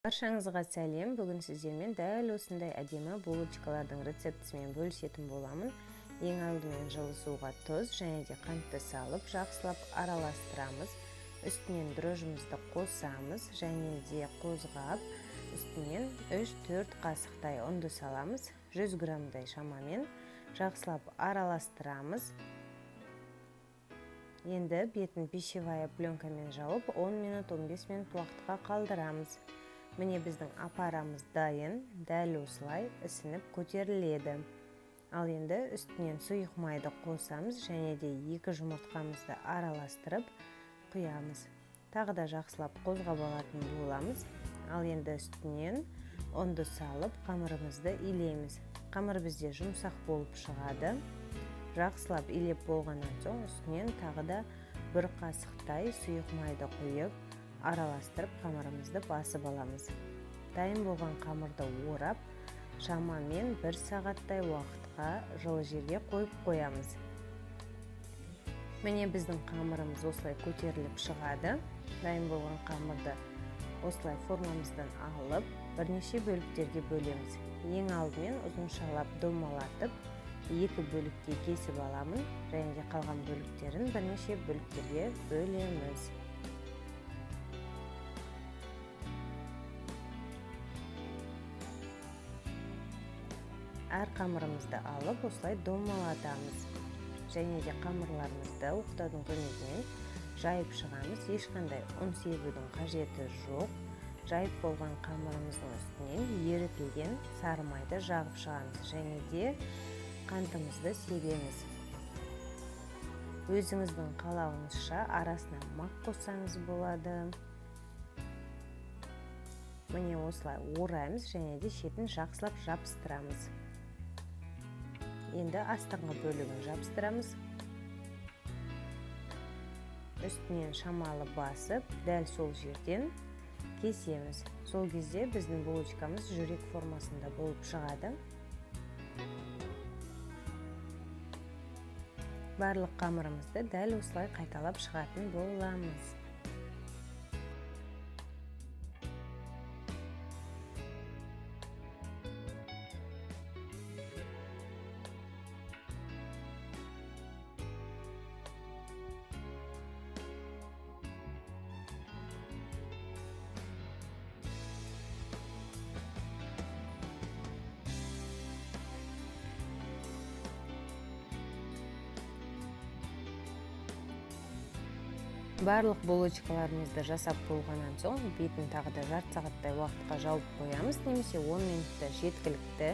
Баршаңызға сәлем. Бүгін сіздермен дәл осындай әдемі булочкалардың рецептісімен бөлісетін боламын. Ең алдымен жылы суға тұз және де қантты салып жақсылап араластырамыз. Үстінен дрожжымызды қосамыз және де қозғап үстінен 3-4 қасықтай ұнды саламыз. 100 граммдай шамамен жақсылап араластырамыз. Енді бетін пищевая пленкамен жауып 10 минут 15 минут уақытқа қалдырамыз. Міне біздің апарамыз дайын, дәл осылай ісініп көтеріледі. Ал енді үстінен сұйық майды қосамыз және де 2 жұмыртқамызды араластырып құямыз. Тағы да жақсылап қозғап алатын боламыз. Ал енді үстінен ұнды салып қамырымызды илейміз. Қамыр бізде жұмсақ болып шығады. Жақсылап илеп болғаннан соң үстінен тағы да бір қасықтай сұйық майды құйып араластырып қамырымызды басып аламыз. Дайын болған қамырды орап, шамамен 1 сағаттай уақытқа жылы жерге қойып қоямыз. Міне біздің қамырымыз осылай көтеріліп шығады. Дайын болған қамырды осылай формамыздан алып, бірнеше бөліктерге бөлеміз. Ең алдымен ұзыншалап домалатып, 2 бөлікке кесіп аламын, және де қалған бөліктерін бірнеше бөліктерге бөлеміз. Әр қамырымызды алып осылай домалатамыз. Және де қамырларымызды оқтаудың көмегімен жайып шығамыз. Ешқандай ұн себудің қажеті жоқ. Жайып болған қамырымыздың үстінен ерітілген сары майды жағып шығамыз және де қантымызды себеміз. Өзіңіздің қалауыңызша арасына мақ қоссаңыз болады. Міне осылай ораймыз және де шетін жақсылап жабыстырамыз. Енді астыңғы бөлігін жабыстырамыз. Үстінен шамалы басып, дәл сол жерден кесеміз. Сол кезде біздің булочкамыз жүрек формасында болып шығады. Барлық қамырымызды дәл осылай қайталап шығатын боламыз. Барлық булочкаларымызды жасап болғаннан соң бетін тағы да жарты сағаттай уақытқа жауып қоямыз, немесе 10 минутта жеткілікті.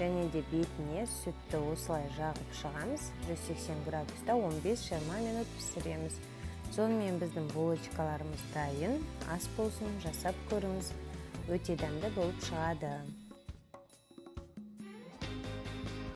Және де бетіне сүтті осылай жағып шығамыз. 180 градуста 15-20 минут пісіреміз. Сонымен біздің булочкаларымыз дайын. Ас болсын, жасап көріңіз. Өте дәмді болып шығады.